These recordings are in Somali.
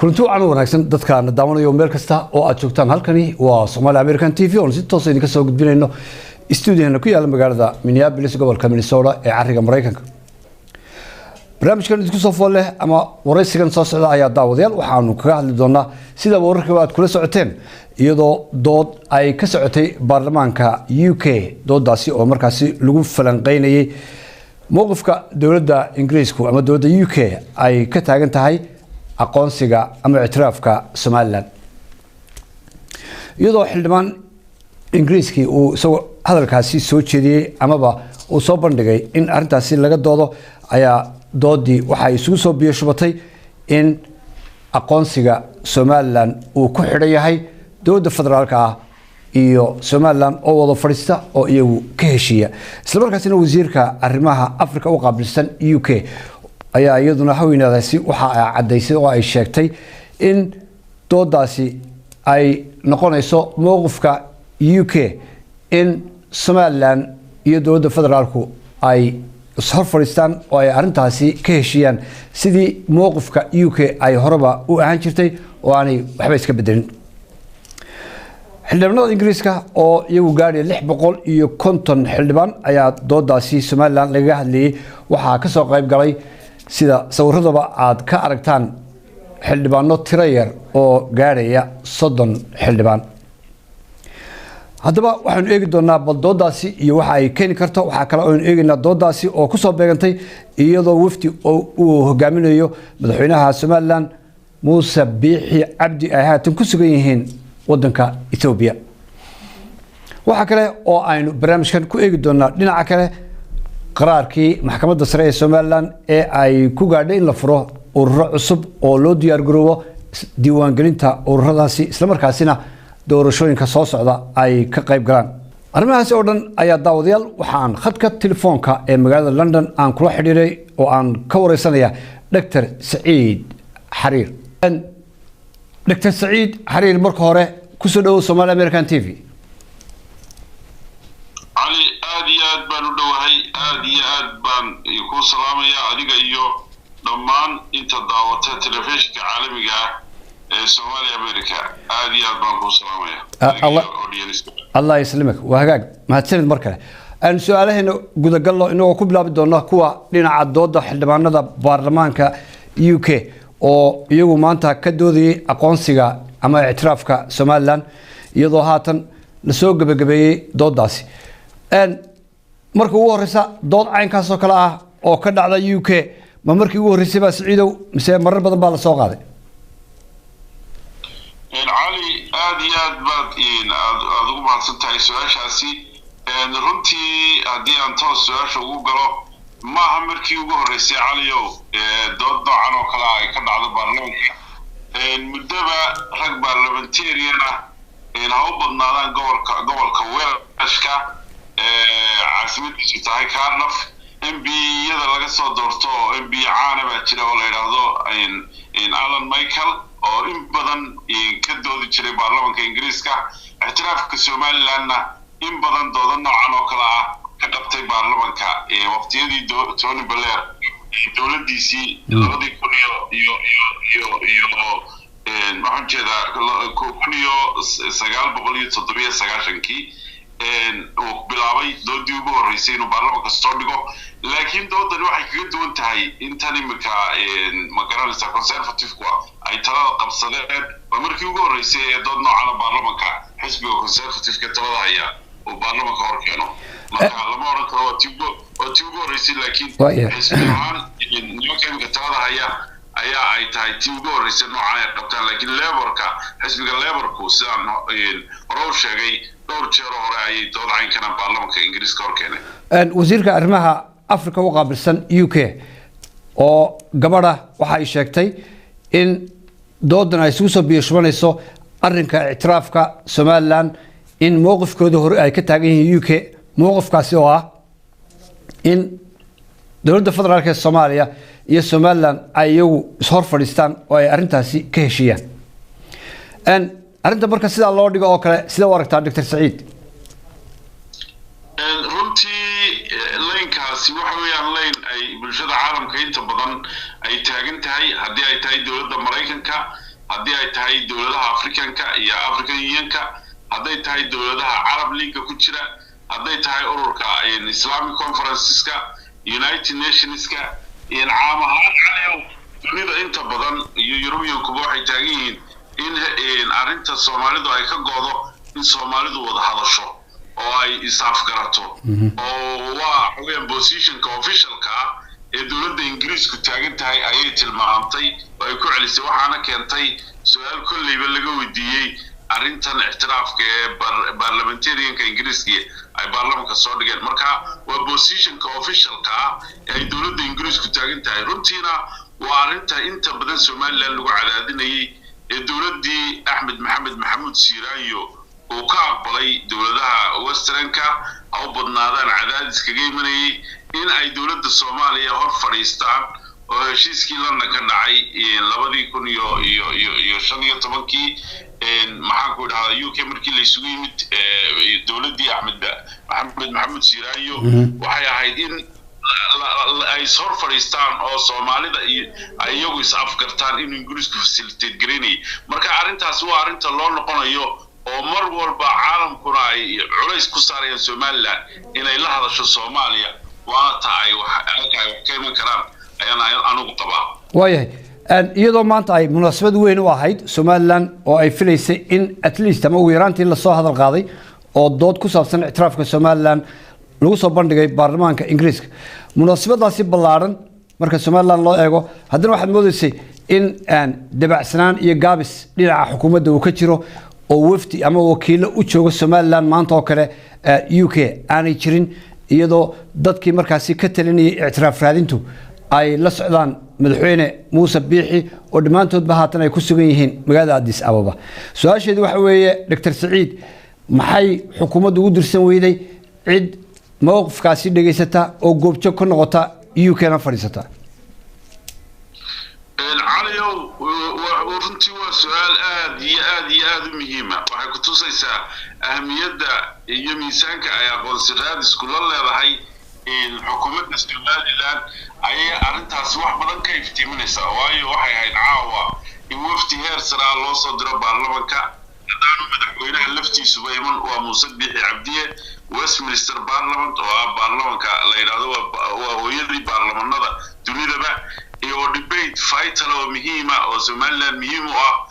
Kulanti wacan wanaagsan dadkaana daawanayo meel kasta oo aad joogtaan. Halkani waa Somali American TV oon si toos idinka soo gudbinayno stuudiohena ku yaala magaalada Minneapolis, gobolka Minnesota ee cariga Maraykanka. Barnaamijkan idinku soo fool leh ama waraysigan soo socda ayaa, daawadayaal, waxaanu kaga hadli doonaa sida wararkaba aad kula socoteen, iyadoo dood ay ka socotay baarlamaanka UK, doodaasi oo markaasi lagu falanqeynayay mowqifka dowladda Ingiriisku ama dowladda UK ay ka taagan tahay aqoonsiga ama ictiraafka Somaliland, iyadoo xildhibaan Ingiriiskii uu isagoo hadalkaasi soo jeediyey amaba uu soo bandhigay in arrintaasi laga doodo. Ayaa doodii waxay isugu soo biyo shubatay in aqoonsiga Somaliland uu ku xidhan yahay dowladda federaalka ah iyo Somaliland oo wada fadhiista oo iyagu ka heshiiya. Islamarkaasina wasiirka arrimaha Africa u qaabilsan UK ayaa iyaduna haweenadaasi waxa ay caddaysay oo ay sheegtay in doodaasi ay noqonayso mowqifka UK in Somaliland iyo dowladda federaalku ay ishor fadhiistaan oo ay arrintaasi ka heshiiyaan, sidii mowqifka UK ay horeba u ahaan jirtay oo aanay waxba iska bedelin. Xildhibaanada Ingiriiska oo iyagu gaadhaya 650 xildhibaan ayaa doodaasi Somaliland lagaga hadlayay waxaa kasoo qayb galay, sida sawiradaba aad ka aragtaan, xildhibaano tiro yar oo gaadhaya 30 xildhibaan. Haddaba waxaynu eegi doonaa bal doodaasi iyo waxa ay keeni karto. Waxaa kale aynu eegeynaa doodaasi oo kusoo beegantay iyadoo wafdi oo uu hogaaminayo madaxweynaha Somaliland Muuse Biixi Cabdi ay haatan ku sugan yihiin wadanka Etoobiya. Waxaa kale oo aynu barnaamijkan ku eegi doonaa dhinaca kale qaraarkii maxkamadda sare ee Somaliland ee ay ku gaadhay in la furo ururo cusub oo loo diyaargaroobo diiwaangelinta ururadaasi, islamarkaasina doorashooyinka soo socda ay ka qayb galaan. Arrimahaasi oo dhan ayaa, daawadayaal, waxaan khadka telefoonka ee magaalada London aan kula xidhiiray oo aan ka wareysanaya Dr Saciid Xariir. Dr Saciid Xariir, marka hore kusoo dhawow Somali American TV. Cali, aad iyo aad baan u dhowahay, aad iyo aad baan kuu salaamaya adiga iyo dhammaan inta daawata telefishinka caalamiga ah ee Somali America. Aad iyo aad baan kuu salaamaya. Allah yaslimak. Waa hagaag, mahadsanid. Mar kale aan su-aalaheena gudagalno, inagoo ku bilaabi doona kuwa dhinaca dooda xildhibaanada baarlamaanka UK oo iyagu maanta ka doodayay aqoonsiga ama ictiraafka Somaliland, iyadoo haatan lasoo gebagabeeyey doodaasi. Marka ugu horeysa dood caynkaas oo kale ah oo ka dhacda UK, ma markii ugu horreysay baa, Siciidow, mise marar badan baa lasoo qaaday? Cali, aad iyo aad baad aada ugu mahadsan tahay su-aashaasi. Runtii haddii aan toos su-aasha ugu galo, maaha markii ugu horreysay, Caliow, dood noocan oo kale ay ka dhacdo baarlamaanka. Muddaba rag parliamentarian ah, ha u badnaadaan gobolka Welshka caasimadiisu tahay Cardiff, MP-yada laga soo doorto oo MP caana baa jira oo la yidhaahdo Alan Michael, oo in badan ka doodi jiray baarlamanka Ingiriiska, ictiraafka Somalilandna in badan dooda noocan oo kale ah ka qabtay baarlamanka waqtiyadii Tony Blair dowladdiisii 2000 iyo waxaan jeedaa 1997-kii uu bilaabay doodii ugu horreysay inuu baarlamanka soo dhigo. Laakiin doodani waxay kaga duwan tahay intan imika, ma garanaysa, Conservative-ku ay talada qabsadeen, waa markii ugu horreysay ee dood noocana baarlamanka xisbiga Conservative-ka talada haya uu baarlamanka hor keeno. Marka lama odhan karo waa tii ugu horreysay, laakiin xisbi ahaan nimanka imika talada haya ayaa ay tahay tii ugu horreysay noocan ay qabtaan. Laakiin Labourka, xisbiga Labourku, sidaan hore u sheegay, dhowr jeero hore ayay dood caynkana baarlamanka Ingiriiska hor keeneen. Wasiirka arrimaha Africa u qaabilsan UK oo gabadha waxa ay sheegtay in doodan ay isugu soo biyo shubanayso arrinka ictiraafka Somaliland, in mowqifkooda hore ay ka taagan yihiin UK, mowqifkaasi oo ah in dowladda federaalka ee Soomaaliya iyo Somaliland ay iyagu ishor fadhiistaan oo ay arrintaasi ka heshiiyaan. Arrinta marka sidaa loo dhigo oo kale, sidee u aragtaa, Dr Saciid? Runtii line-kaasi waxa weeyaan line ay bulshada caalamka inta badan ay taagan tahay, haddii ay tahay dowladda Maraykanka Haddii ay tahay dowladaha Africanka iyo African Unionka, hadday tahay dowladaha Carab Leaguega ku jira, hadday tahay ururka Islamic Conferenceska, United Nationska, caam ahaan, Caliyow, dunida inta badan iyo Europeankuba waxay taagan yihiin in arrinta Soomaalidu ay ka go'do, in Soomaalidu wada hadasho oo ay is-afgarato, oo waa xogeen positionka officialka ah ee dowladda Ingiriisku taagan tahay ayay tilmaamtay oo ay ku celisay. Waxaana keentay su-aal kolleyba laga weydiiyey arrintan ictiraafka ee baarlamentarianka Ingiriiska ay baarlamanka soo dhigeen. Marka waa positionka officialka ah ee ay dowladda Ingiriisku taagan tahay. Runtiina waa arrinta inta badan Somaliland lagu cadaadinayay ee dowladdii Axmed Maxamed Maxamuud Siiraanyo uu ka aqbalay dowladaha Westernka ha u badnaadaan cadaadis kaga imanayay in ay dowladda Soomaaliya hor fadhiistaan, oo heshiiskii London ka dhacay 2015-kii, maxaan ku idhahdaa, UK markii la isugu yimid dowladdii Axmed Maxamed Maxamuud Siiraanyo, waxay ahayd in ay is hor fadhiistaan oo Soomaalida iyo ay iyagu is afgartaan, inuu Ingiriisku facilitate garaynayay. Marka arrintaasi waa arrinta loo noqonayo oo mar walba caalamkuna ay culays ku saarayaan Somaliland inay la hadasho Soomaaliya, waana ta ay halka ay wax ka iman karaan ayaan anigu qabaa. Waayahay, iyadoo maanta ay munaasabad weyn u ahayd Somaliland oo ay filaysay in at least ama ugu yaraantii lasoo hadal qaaday oo dood ku saabsan ictiraafka Somaliland lagu soo bandhigay baarlamaanka Ingiriiska, munaasabadaasi ballaadhan marka Somaliland loo eego, haddana waxaad moodaysay in dabacsanaan iyo gaabis dhinaca xukuumadda uu ka jiro, oo wafdi ama wakiilo u jooga Somaliland maanta oo kale UK aanay jirin, iyadoo dadkii markaasi ka talinayay ictiraaf raadintu ay la socdaan madaxweyne Muuse Biixi, oo dhammaantoodba haatan ay ku sugan yihiin magaalada Addis Ababa. Su-aasheedu waxa weeye, Doctor Saciid, maxay xukuumaddu ugu dirsan weyday cid mowqifkaasi dhegaysata oo goobjoog ka noqota, UK na fadhiisata? Caliow, runtii waa su-aal aad iyo aad iyo aad u muhiima. Waxay ku tusaysaa ahamiyadda iyo miisaanka ay aqoonsi raadisku la leedahay xukuumadda Somaliland ayay arrintaasi wax badan ka iftiiminaysaa. Waayo, waxay ahayd caawa in wafdi heer saraa loo soo diro baarlamanka, haddaanu madaxweynaha laftiisuba iman. Waa Muuse Biixi Cabdiye. Westminster Parliament, oo ah baarlamanka la yidhahdo waa hooyadii baarlamanada dunidaba, iyo debate vital oo muhiima oo Somaliland muhiim u ah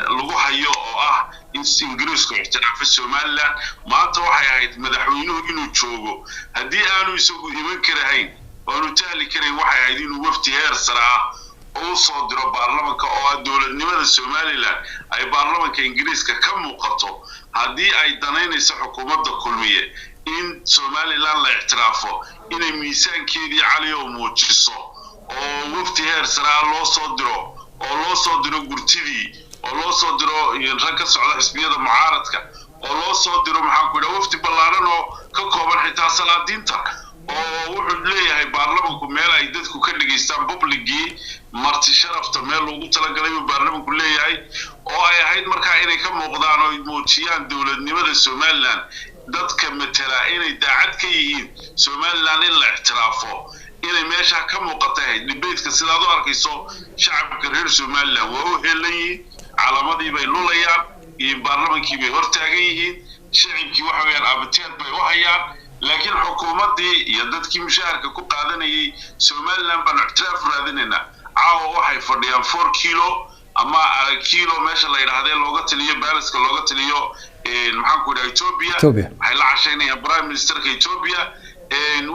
lagu hayo, oo ah in Ingiriisku ixtiraafo Somaliland, maanta waxay ahayd madaxweynuhu inuu joogo. Haddii aanu isagu iman karahayn oanu tahli karayn, waxay ahayd inuu wafdi heer sare ah oo u soo diro baarlamanka, oo ah dowladnimada Somaliland ay baarlamanka Ingiriiska ka muuqato. Haddii ay danaynayso xukuumadda Kulmiye in Somaliland la ictiraafo, inay miisaankeedii, Cali oo, muujiso oo wafdi heer saraa loo soo diro, oo loo soo diro gurtidii, oo loo soo diro rag ka socda xisbiyada mucaaradka, oo loo soo diro, maxaan ku idhaha, wafdi ballaaran oo ka kooban xitaa salaadiinta, oo wuxuu leeyahay baarlamanku meel ay dadku ka dhegaystaan, publicgii marti sharafta meel loogu talagalay buu baarlamanku leeyahay, oo ay ahayd markaa inay ka muuqdaan oo ay muujiyaan dowladnimada Somaliland, dadka matela inay daacad ka yihiin Somaliland in la ictiraafo, inay meesha ka muuqata ahayd. Debateka sidaad u arkayso, shacabka reer Somaliland waa u heelan yihiin, calamadii bay lulayaan iyo baarlamankii bay hortaagan yihiin. Shacibkii waxa weeyaan abiteed bay u hayaan, laakiin xukuumaddii iyo dadkii mushaharka ku qaadanayay Somaliland baan ictiraaf raadinaynaa, caawa waxay fadhiyaan 4 kilo ama kilo meesha la yidhaahdee looga taliyo palace-ka looga taliyo, maxaan ku idhaha, Ethiopia. Ethiopia. Waxay la cashaynayaan prime ministerka Ethiopia.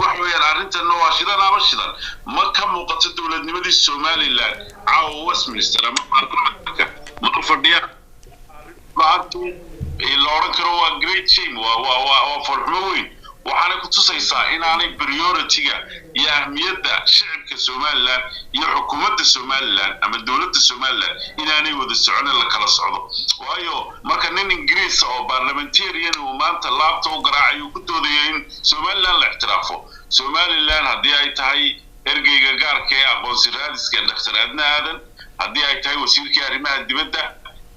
Waxa weeyaan arrintanna waa shidan ama shidan ma ka muuqato dowladnimadii Somaliland caawa Westminster ama baarlamaanka ma fadhiyaan. La odhan karo waa great shame, waa farxumo weyn. Waxaanay ku tusaysaa inaanay priority-ga iyo ahmiyadda shicibka Somaliland iyo xukuumadda Somaliland ama dowladda Somaliland inaanay wada soconin, la kala socdo. Waayo, marka nin Ingiriisa oo parliamentarian uu maanta laabta u garaacayo ku doodayo in Somaliland la ictiraafo, Somaliland haddii ay tahay ergeyga gaarka ee aqoonsi raadiska Dr Adna Aadan, haddii ay tahay wasiirkii arrimaha dibadda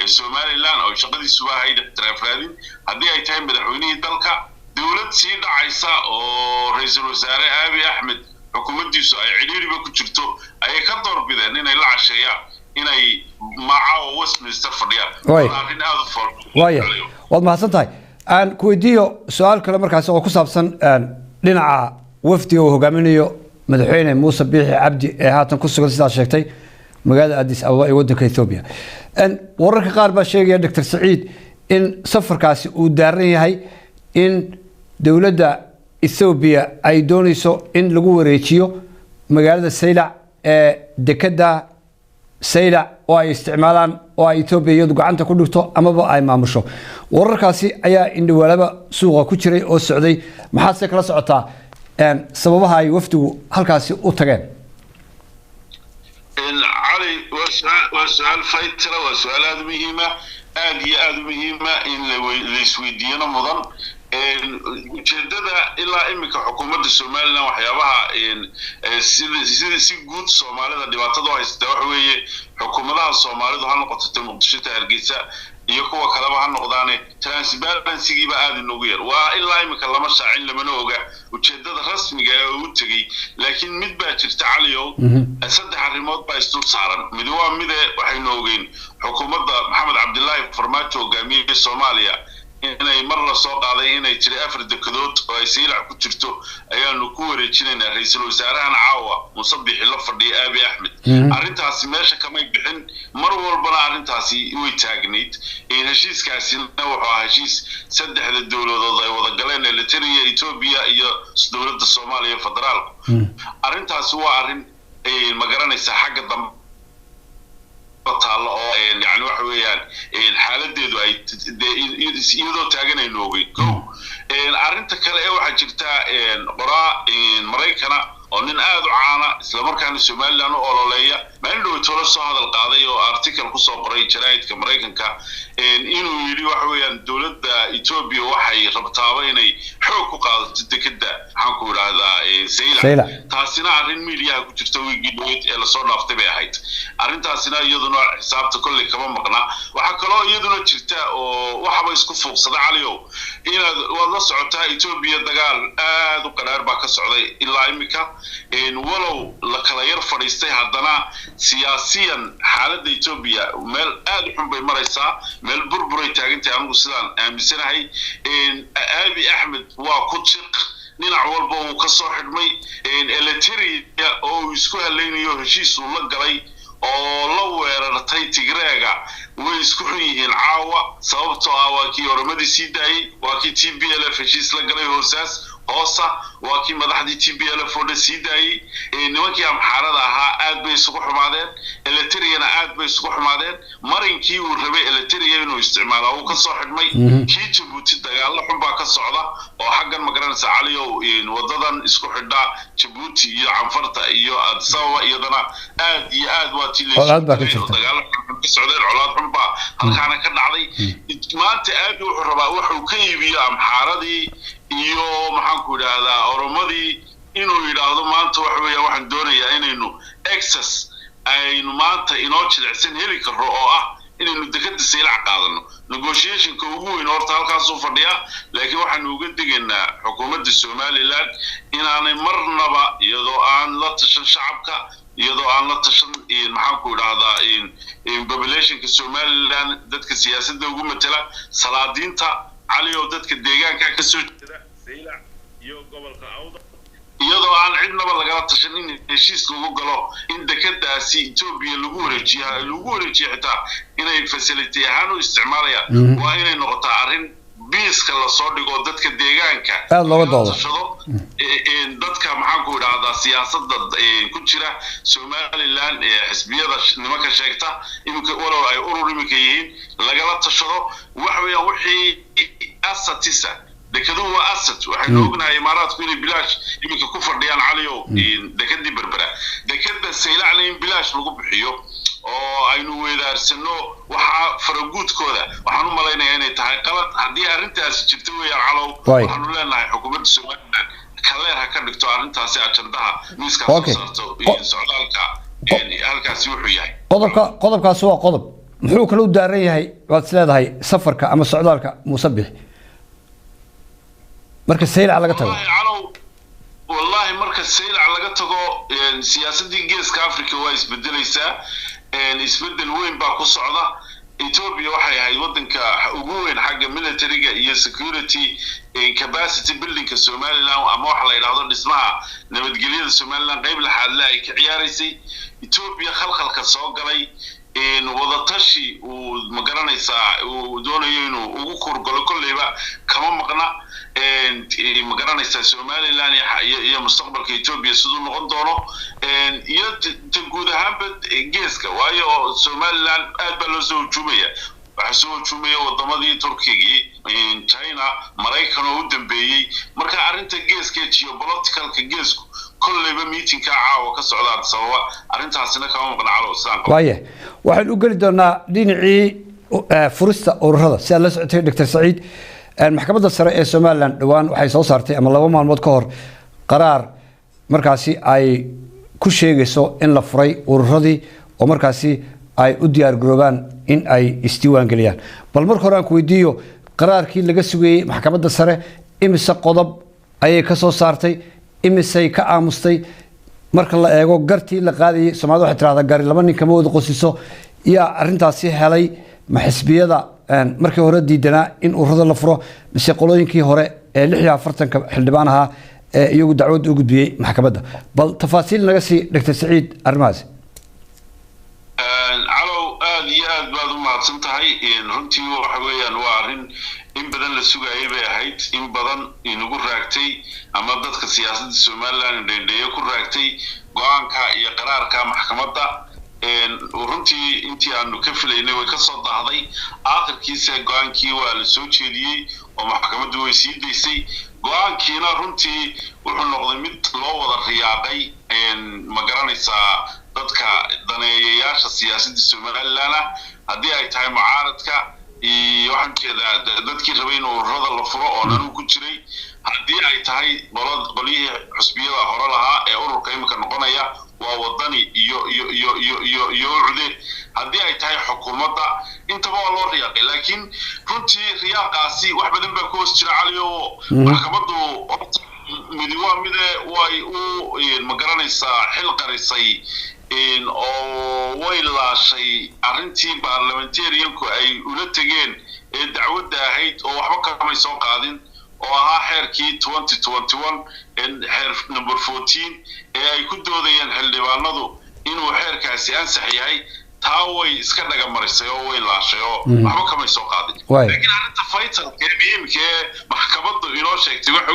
ee Somaliland oo shaqadiisuba ahayd ictiraaf raadin, haddii ay tahay madaxweynihii dalka, dowlad sii dhacaysa oo ra-iisul wasaare Abiy Axmed xukuumaddiisu ay cidhiiriba ku jirto ayay ka doorbideen inay la casheeyaan, inay macaawa Westminster. Westminster fadhiyaan. Arrin aada u fool. Waaya, waad mahadsan tahay. Aan ku weydiiyo su-aal kale markaasi oo ku saabsan dhinaca wafdiga uu hogaaminayo madaxweyne Muuse Biixi Cabdi ee haatan ku sugan, sidaad sheegtay, magaalada Addis Ababa ee wadanka Ethiopia. Wararka qaar baa sheegaya, Dr Saciid, in safarkaasi uu daaran yahay in dowladda Ethiopia ay dooneyso in lagu wareejiyo magaalada Saylac ee dekada Saylac oo ay isticmaalaan oo ay Ethiopia iyadu gacanta ku dhigto amaba ay maamusho. Wararkaasi ayaa indhawaalaba suuqa ku jiray oo socday. Maxaad se kala socotaa sababaha ay wafdigu halkaasi u tageen? Cali, waa su-aal faytira, waa su-aal aada u muhiima, aada iyo aada u muhiima in la isweydiiyana mudan. Ujeedada ilaa iminka xukuumadda Somaliland, waxyaabaha sida si guud Soomaalida dhibaatada u haysata waxa weeye, xukuumadaha Soomaalidu, ha noqoto ta Muqdisho, ta Hargeysa iyo kuwa kaleba ha noqdaane, transparencygiiba aada inoogu yar. Waa ilaa iminka lama shaacin, lamana oga ujeedada rasmiga ee uu tegey. Laakiin mid baa jirta, Caliow, saddex arrimood baa isdul saaran. Mid waa mide, waxaynu ogeyn xukuumadda Maxamed Cabdilaahi Farmaajo hogaamiyey Soomaaliya inay mar la soo qaaday inay tiri 4 dekedood oo ay Saylac ku jirto ayaanu ku wareejinaynaa. Ra-iisul wasaarahan caawa Musabixi la fadhiya, Aabi Axmed, arrintaasi meesha kamay bixin, mar walbana arrintaasi way taagnayd. Heshiiskaasina wuxuu ahaa heshiis saddexda dowladood ay wada galeen, Eritrea, Ethiopia iyo dowladda Soomaaliya federaalku. Arrintaasi waa arrin, ma garanaysaa, xagga dambe taallo oo yani waxa weeyaan xaaladeedu ay iyadoo taagan aynu ogeyn ko. Arrinta kale ee waxaa jirta, qoraa Maraykana oo nin aada u caana, islamarkaana Somaliland u ololeeya, maalin dhow tolo soo hadal qaaday oo article kusoo qoray jaraa'idka Maraykanka, inuu yidhi waxa weeyaan dowladda Ethiopia waxay rabtaaba inay xoog ku qaadato dekeda, maxaan ku idhaahdaa, Saylac. Taasina arrin miidiyaha ku jirta wiigii dhaweyd ee lasoo dhaaftay bay ahayd. Arrintaasina iyaduna xisaabta kolley kama maqna. Waxaa kaloo iyaduna jirta oo waxaba isku fuuqsada, Caliow, inaad waad la socotaa, Ethiopia dagaal aada u qadhaar baa ka socday ilaa imika. Walow la kala yar fadhiistay, haddana siyaasiyan xaaladda Ethiopia meel aada u xun bay maraysaa, meel burburay taagantahay anigu sidaan aaminsanahay. Aabi Axmed waa ku jiq, dhinac walba uu ka soo xidhmay. Eritrea oo uu isku halaynayo heshiis uu la galay oo la weerartay Tigreega way isku xun yihiin caawa, sababtoo ah waa kii oromadii sii daayey, waa kii TPLF heshiis la galay hoosaas hoosa, waa kii madaxdii TPLF oo dhan sii daayey. Nimankii Amxaarada ahaa aad bay isugu xumaadeen, Eritreana aad bay isugu xumaadeen. Marinkii uu rabay Eritrea inuu isticmaala uu ka soo xidhmay. Kii Jabuuti dagaallo xun baa ka socda oo xaggan, magaranaysa, Caliow, wadadan isku xidha Jabuuti iyo Canfarta iyo Addis Ababa, iyadana aad iyo aad waa tii dagaallo xun ka socdeen, colaad xun baa halkaana ka dhacday. Maanta aad wuxuu rabaa wuxuu ka iibiyo Amxaaradii iyo, maxaan ku idhaahdaa, Oromadii, inuu yidhaahdo maanta waxa weeyaan waxaan doonayaa inaynu access aynu maanta inoo jilicsan heli karro oo ah inaynu dekada Saylac qaadano. Negotiationka ugu weyn horta halkaasuu fadhiyaa. Laakiin waxaanu uga digaynaa xukuumadda Somaliland inaanay marnaba, iyadoo aan la tashan shacabka, iyadoo aan la tashan, maxaan ku idhaahdaa, populationka Somaliland, dadka siyaasadda ugu matela, salaadiinta, Cali, oo dadka deegaanka ka soo jeeda Saylac iyo gobolka Awda, iyadoo aan cidnaba lagala tashan in heshiis lagu galo in dekadaasi Ethiopia lagu wareejiyo, lagu wareejiyo xitaa inay facility ahaan u isticmaalayaan, waa inay noqotaa arrin biiska lasoo dhigo, dadka deegaanka aada looga doodo, tashado, dadka, maxaan ku idhaahdaa, siyaasadda ku jira Somaliland, xisbiyada nimanka sheegta iminka, walow ay urur iminka yihiin, lagala tashado. Waxa weeyaan wixii assetisa, dekeduhu waa asset. Waxaynu ognahay Imaaraadku inay bilaash iminka ku fadhiyaan, Caliow, dekadii Berbera. Dekada Saylacna in bilaash lagu bixiyo oo aynu weedaarsano waxaa faraguudkooda, waxaan u malaynayaa inay tahay qalad. Haddii arrintaasi jirto weeyaan, calow, waxaanu leenahay xukuumadda Somaliland kaleer ha ka dhigto arrintaasi, ajandaha miiskaa soo saarto socdaalka halkaasi wuxuu yahay. Qodobka, qodobkaasi waa qodob. Muxuu kala u daaran yahay waad is leedahay safarka ama socdaalka Muuse Bixi marka Saylac laga tago? Wallahi, marka Saylac laga tago, siyaasaddii Geeska Africa waa isbedelaysaa, isbedel weyn baa ku socda. Ethiopia waxay ahayd waddanka ugu weyn xagga military-ga iyo security capacity building-ka Somaliland, ama waxa la yidhahdo dhismaha nabadgelyada Somaliland, qayb laxaadle ay ka ciyaaraysay. Ethiopia khalkhalka soo galay, wadatashi uu, ma garanaysaa, uu doonayo inuu ugu kurgalo kolleyba kama maqna, ma garanaysaa, Somaliland iyo mustaqbalka Ethiopia siduu noqon doono iyo ta guud ahaanba geeska. Waayo, Somaliland aad baa loo soo hujuumaya. Waxaa soo hujuumaya wadamadii Turkigii, China, Maraykan oo u dambeeyey. Marka arrinta geeska ee geopolitical-ka geesku kolleyba meeting-ka caawa ka socda Addis Ababa arrintaasina kama maqna, Calow, sidaan qabo. Waaya, waxaan u geli doonaa dhinacii furista ururada. Si aad la socotay, Dr Saciid, Maxkamadda Sare ee Somaliland dhowaan waxay soo saartay, ama 2 maalmood ka hor, qaraar markaasi ay ku sheegayso in la furay ururadii oo markaasi ay u diyaar garoobaan in ay isdiiwaan geliyaan. Bal marka hore aan ku weydiiyo, qaraarkii laga sugayey Maxkamadda Sare imise qodob ayay ka soo saartay, imisay ka aamustay? Marka la eego gartii la qaadayay, Soomaalida waxay tirahdaa gari laba nin kama wada qosiso. Yaa arrintaasi helay? Ma xisbiyada markii hore diidanaa in ururada la furo, mise qolooyinkii hore ee 46-ka xildhibaan ahaa ee iyagu dacwadda u gudbiyey maxkamadda? Bal tafaasiil naga sii, Dr Saciid, arrimahaasi. Calow, aad iyo aad baad u mahadsan tahay. Runtii waxa weeyaan waa arrin in badan la sugayay bay ahayd, in badan inagu raagtay ama dadka siyaasadda Somaliland indhendheeye ku raagtay go-aanka iyo qaraarka maxkamadda. Runtii intii aanu ka filaynay way ka soo daahday. Aakhirkiisa go-aankii waa la soo jeediyey oo maxkamaddu way sii daysay. Go-aankiina runtii wuxuu noqday mid loo wada riyaaqay, ma garanaysaa, dadka daneeyayaasha siyaasadda Somaliland ah, haddii ay tahay mucaaradka iyo waxaan jeedaa dadkii rabay in ururada la furo oo anugu ku jiray, haddii ay tahay qolyihii xusbiyada hore lahaa ee ururka imika noqonaya, waa Wadani iyo UCID, haddii ay tahay xukuumadda, intaba waa loo riyaaqay. Laakiin runtii riyaaqaasi wax badan baa ku hoos jira, Cali, oo maxkamaddu horta midi waa mide way u, ma garanaysaa, xil qarisay oo way laashay arrintii parliamentarian-ku ay ula tegeen ee dacwadda ahayd, oo waxba kamay soo qaadin, oo ahaa xeerkii 2021, xeer number 14, ee ay ku doodayeen xildhibaanadu inuu xeerkaasi ansax yahay. Taa way iska dhagamarisay oo way laashay oo waxba kamay soo qaadin. Laakiin arrinta faysalka ee muhiimka ee maxkamaddu inoo sheegtay waxa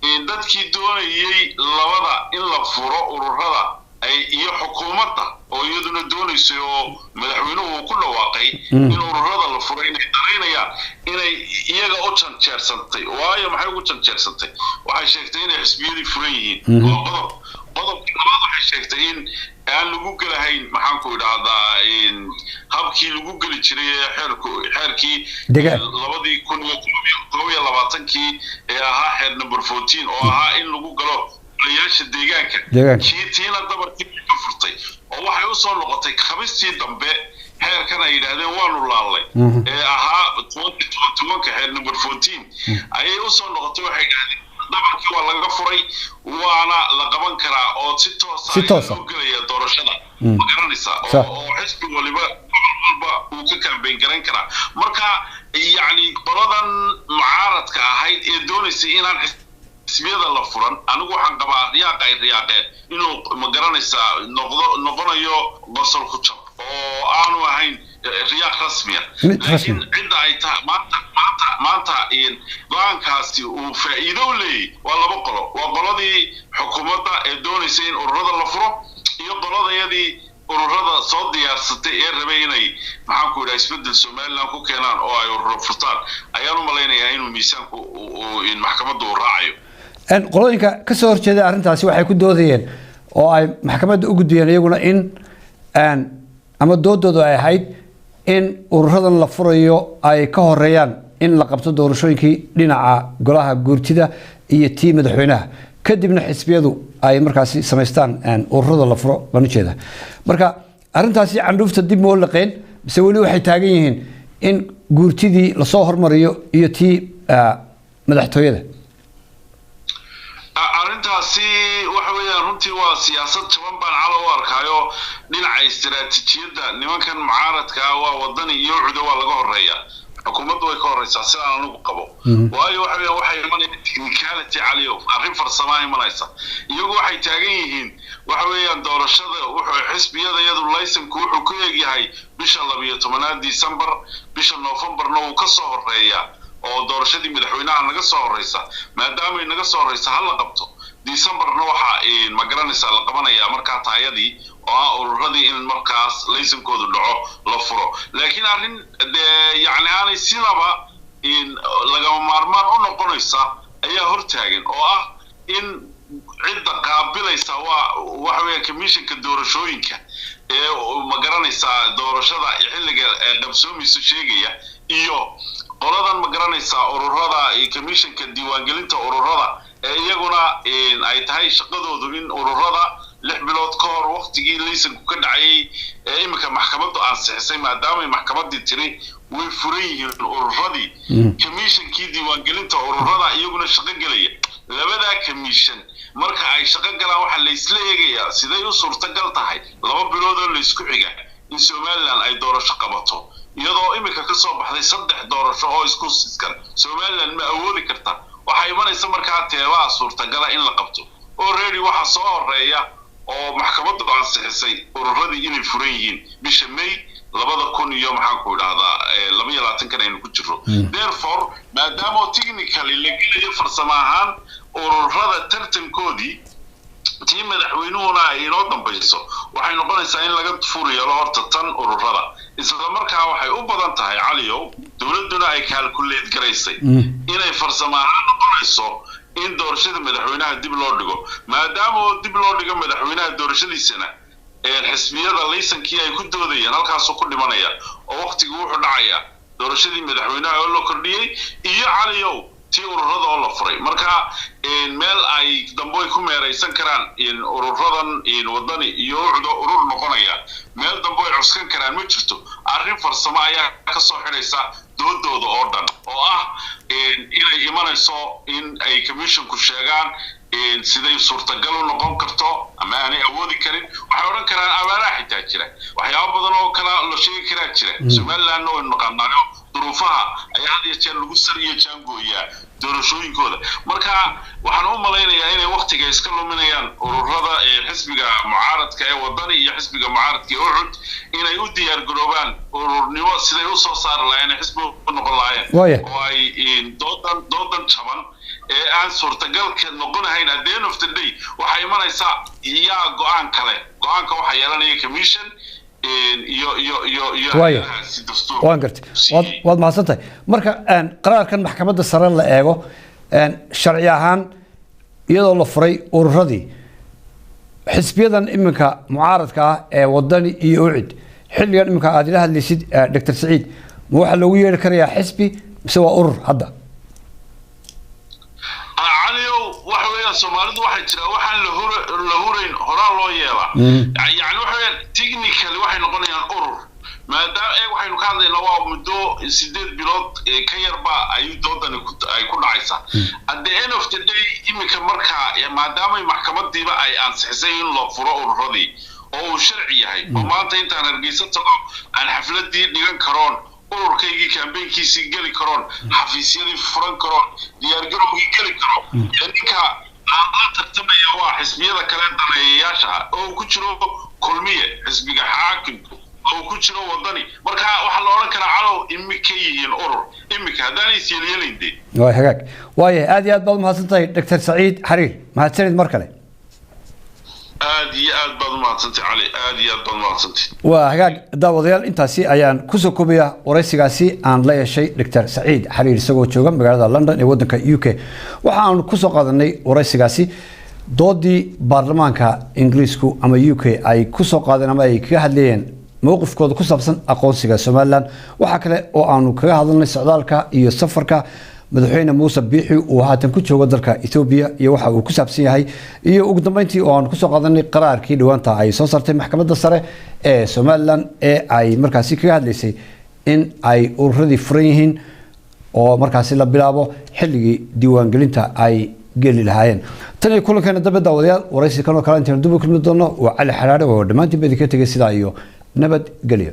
weeye, dadkii doonayey labada in la furo ururada ay iyo xukuumadda oo iyaduna doonaysay oo madaxweynuhu uu ku dhawaaqay in ururada la furo, inay daraynayaan inay iyaga u janjeersantay. Waayo, maxay ugu janjeersantay? Waxay sheegtay inay xisbiyadii furan yihiin, waa qodob. Qodobka labaad, waxay sheegtay in aan lagu gelahayn, maxaan ku idhaahdaa, habkii lagu geli jiray ee xeerku, xeerkii 2021-kii ee ahaa xeer number 14, oo ahaa in lagu galo golayaasha deegaanka. Kii tiina dabarkii ka furtay oo waxay usoo noqotay khamistii dambe xeerkan ay yidhaahdeen waanu laallay ee ahaa 2021-ka xeer number 14 ayay usoo noqotay. Waxay yidhahdeen dabarkii waa laga furay, waana la qaban karaa oo si toosa Si toosa loo gelaya doorashada, ma garanaysaa, oo xisbi waliba gobol walba uu ka campaign garayn karaa. Marka yacni qoladan mucaaradka ahayd ee doonaysay inaan xisbiyada la furan, anigu waxaan qabaa riyaaqa ay riyaaqeen inuu, ma garanaysaa, noqdo noqonayo qosol ku jab oo aanu ahayn riyaaq rasmiya. Laakiin cidda ay tahay maanta go-aankaasi uu faa'iido u leeyahy waa laba qolo: waa qoladii xukuumadda ee doonaysay in ururada la furo iyo qoladayadii ururada soo diyaarsatay ee rabay inay, maxaan ku idhaha, isbeddel Somaliland ku keenaan oo ay ururo furtaan. Ayaan u malaynayaa inuu miisaanku maxkamaddu uu raacayo. Qolooyinka ka soo horjeeda arrintaasi waxay ku doodayeen oo ay maxkamadda u gudbiyeen iyaguna in, ama doodoodu ay ahayd, in ururadan la furayo ay ka horeeyaan in la qabto doorashooyinkii dhinaca golaha guurtida iyo tii madaxweynaha, kadibna xisbiyadu ay markaasi samaystaan, ururada la furo baan ujeeda. Marka arrintaasi candhuufta dib moo laqeen, mise weli waxay taagan yihiin in guurtidii lasoo hormariyo iyo tii madaxtooyada? Arrintaasi waxa weeyaan runtii waa siyaasad jaban baan, Calo, u arkaayo. Dhinaca istiraatiijiyadda nimankan mucaaradka ah, waa Wadani iyo Ucid, waa laga horeeya, xukuumaddu way ka horeysaa sidaan anigu qabo. Waayo, waxa weeyaan waxay imanaya technicality, Caliyo, arrin farsamaa imanaysa. Iyagu waxay taagan yihiin, waxa weeyaan, doorashada wuxuu xisbiyada iyadu laysanku wuxuu ku egyahay bisha 12aad December, bisha Novemberna wuu ka soo horeeyaa oo doorashadii madaxweynaha naga soo horeysa. Maadaamay naga soo horeysa, ha la qabto Decemberna. Waxa, ma garanaysaa, la qabanayaa markaa taayadii oo ah ururadii in markaas laysankoodu dhaco la furo. Laakiin arrin dee yacni aanay sinaba lagama maarmaan u noqonaysa ayaa hortaagan, oo ah in cidda qaabilaysa waa, waxa weeyaan, commissionka doorashooyinka ee, ma garanaysaa, doorashada xilliga qabsoomaysa sheegaya, iyo qoladan, ma garanaysaa, ururada, commissionka diiwaangelinta ururada ee iyaguna ay tahay shaqadoodu in ururada 6 bilood ka hor waktigii laysanku ka dhacayay ee iminka maxkamaddu ansixisay. Maadaamay maxkamaddii tiri way furan yihiin ururadii, commissionkii diiwaangelinta ururada iyaguna shaqo gelaya. Labadaa commission marka ay shaqo galaan, waxaa laysla eegayaa siday u suurtagal tahay 2 bilood oo laysku xiga in Somaliland ay doorasho qabato, iyadoo iminka ka soo baxday saddex doorasho oo isku sidkan. Somaliland ma awoodi karta? Waxaa imanaysa markaa teebaha suurtagala in la qabto. Already waxaa soo horeeya oo maxkamaddu ansixisay ururadii inay furan yihiin bisha May labada kun iyo, maxaan ku idhahdaa, 22-kan aynu ku jirro. Therefore, maadaama technically la gelayo farsamo ahaan ururada tartankoodii, tii madaxweynuhuna ay inoo dambayso, waxay noqonaysaa in laga fur yeelo horta tan ururada. Isla markaa waxay u badan tahay, Caliyow, dowladduna ay calculate garaysay inay farsamo ahaan noqonayso in doorashada madaxweynaha dib loo dhigo. Maadaama oo dib loo dhigo madaxweynaha doorashadiisana, xisbiyada laysankii ay ku doodayeen halkaasuu ku dhimanaya, oo waktigii wuxuu dhacayaa doorashadii madaxweynaha oo la kordhiyey iyo, Caliyow, tii ururada oo la furay. Marka meel ay dambe ay ku meeraysan karaan ururadan Wadani iyo Ucid urur noqonaya, meel dambe ay cuskan karaan ma jirto. Arrin farsamo ayaa ka soo xidhaysa doodooda oo dhan, oo ah inay imanayso in ay commissionku sheegaan siday suurtagal u noqon karto ama aanay awoodi karin. Waxay odhan karaan abaaraha xitaa jira, waxyaabo badan oo kala la sheegi karaa jira. Somalilandna waynu naqaanaayo, duruufaha ayaa had iyo jeer lagu sar iyo jaangooyaa doorashooyinkooda. Marka waxaan u malaynayaa inay waktiga iska luminayaan ururada xisbiga mucaaradka ee Wadani iyo xisbiga mucaaradka ee Ucud inay u diyaar garoobaan ururnimo siday usoo saari lahaayeen, xisbi u noqon lahaayeen, oo ay doodan jaban ee aan suurtagalka noqonahayn. At the end of the day, waxay imanaysaa yaa go-aan kale. Go-aanka waxaa yeelanaya commission iyo Waan gartay, waad mahadsan tahay. Marka qaraarkan maxkamadda sare la eego, sharci ahaan, iyadoo la furay ururadii, xisbiyadan iminka mucaaradka ah ee Wadani iyo Ucid, xilligan iminka aad ila hadlaysid, Doctor Saciid, ma waxaa loogu yeeri karayaa xisbi mise waa urur hadda? Caliyow, waxa weeyaan, Soomaalidu waxay jiraa waxaan la hurayn horaa loo yeelaa. Yani waxa weeyaan, technically waxay noqonayaan urur, maadaama eeg waxaynu ka hadlaynaa waa muddo 8 bilood ka yarba ayuu doodani ay ku dhacaysaa. At the end of the day, iminka markaa maadaamay maxkamadiiba ay ansixisay in la furo ururadii oo uu sharci yahay, oo maanta intaan Hargeysa tago aan xafladii dhigan karoon, ururkaygii campaignkiisii geli karoon, xafiisyadii furan karoon, diyaargarowgii geli karo, ninka aan la tartamaya waa xisbiyada kale daneeyayaasha ah oo ku jiro Kulmiye, xisbiga xaakimku, oo ku jiro Wadani. Marka waxaa la odhan karaa, calow, imika yihiin urur imika haddaanay isyeelyeelayn dee. Waay, hagaag. Waayahay, aad iyo aad baad umahadsan tahay, Doctor Saciid Xariir. Mahadsanid mar kale. Aad iyo aad baad umahadsantay, Cali, aad iyo aad baad umahadsantay. Waa hagaag, daawadayaal, intaasi ayaan kusoo koobaya waraysigaasi aan la yeeshay Doctor Saciid Xariir isagoo jooga magaalada London ee wadanka UK. Waxa aan kusoo qaadanay waraysigaasi doodii baarlamaanka Ingiriisku ama UK ay kusoo qaadeen ama ay kaga hadlayeen mowqifkooda ku saabsan aqoonsiga Somaliland. Waxaa kale oo aanu kaga hadalnay socdaalka iyo safarka madaxweyne Muuse Biixi uu haatan ku joogo dalka Etoobiya iyo waxa uu ku saabsan yahay, iyo ugu dambeyntii oo aanu kusoo qaadanay qaraarkii dhowaanta ay soo saartay maxkamadda sare ee Somaliland ee ay markaasi kaga hadlaysay in ay ururadii furan yihiin oo markaasi la bilaabo xilligii diiwaangelinta ay geli lahaayeen. Tan iyo kulankeena dambe, daawadayaal, waraysi kanoo kale intaynu dib u kulmi doono, waa Cali Xaraare oo dhammaantiin ba idinka tegay sidaa iyo nabadgelyo.